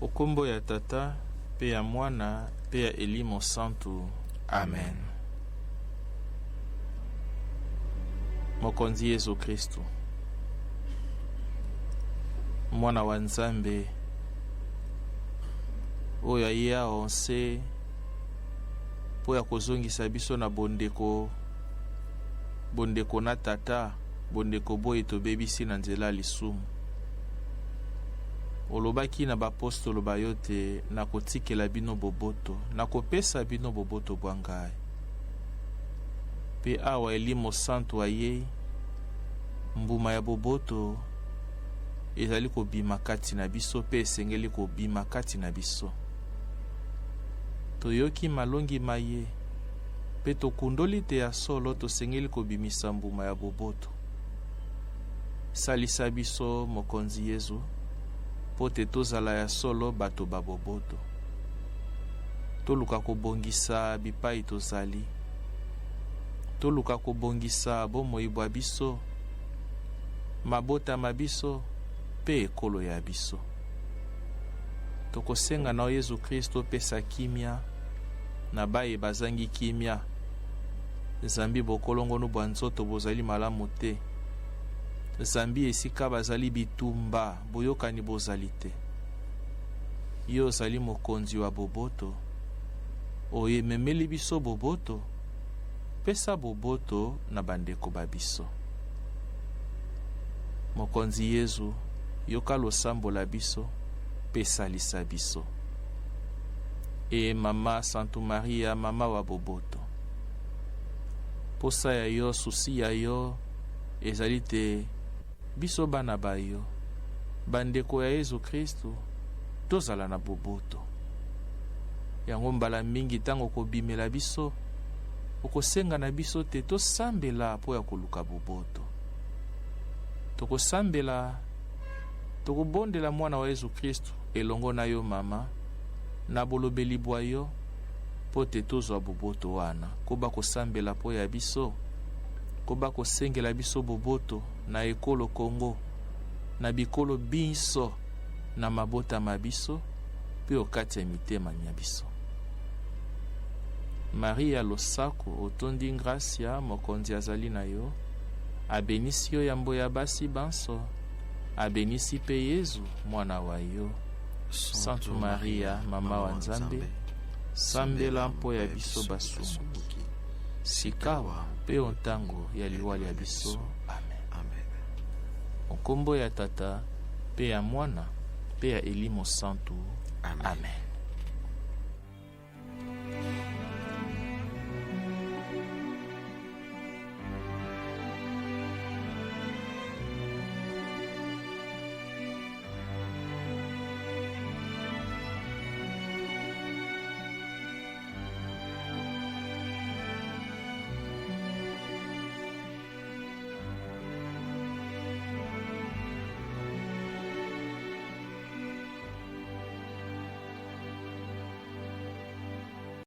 Okombo ya Tata mpe ya Mwana mpe ya Elimo Santu. Amen. Mokonzi Yesu Kristu, Mwana wa Nzambe oyo aye awa nse mpo ya kozongisa biso na bondeko, bondeko na Tata, bondeko boye tobebisi na nzela ya lisumu. Olobaki na bapostolo ba yo te, Nakotikela bino boboto, nakopesa bino boboto bwa ngai. Mpe awa Elimo Santu ayei, mbuma ya boboto ezali kobima kati na biso mpe esengeli kobima kati na biso. Toyoki malongi ma ye mpe tokundoli te ya solo tosengeli kobimisa mbuma ya boboto. Salisa biso, Mokonzi Yezu, mpo te tozala ya solo bato ba boboto. Toluka kobongisa bipai tozali. Toluka kobongisa bomoi bwa biso, mabota ma biso mpe ekolo ya biso. Tokosenga na yo Yezu Kristu opesa kimia na baye bazangi kimia, zambi bokolongonu bwa nzoto bozali malamu te, zambi esika bazali bitumba, boyokani bozali te. Yo ozali mokonzi wa boboto, oyo ememeli biso boboto, pesa boboto na bandeko ba biso. Mokonzi Yezu, yoka losambo la biso mpe salisa biso. E Mama Santu Maria, mama wa boboto, posa ya yo, souci ya yo ezali te biso bana ba yo, bandeko ya Yezu Kristu, tozala na boboto. Yango mbala mingi ntango okobimela biso, okosenga na biso te tosambela mpo ya koluka boboto. Tokosambela, tokobondela Mwana wa Yezu Kristu elongo na yo mama, na bolobeli bwa yo, mpo te tozwa boboto wana. Koba kosambela mpo ya biso, koba kosengela biso boboto na ekolo Congo, na bikolo binso, na mabota ma biso, mpe o kati ya mitema mya biso. Maria losako, otondi ngrasia, Mokonzi azali na yo, abenisi yo yambo ya basi banso, abenisi mpe Yezu mwana wa yo. Santu Maria, mama wa Nzambe, sambela mpo ya biso basumuki, sikawa mpe o ntango ya liwa lya biso. Amen. Amen. O nkombo ya Tata mpe ya Mwana mpe ya Elimo Santu. Amen. Amen.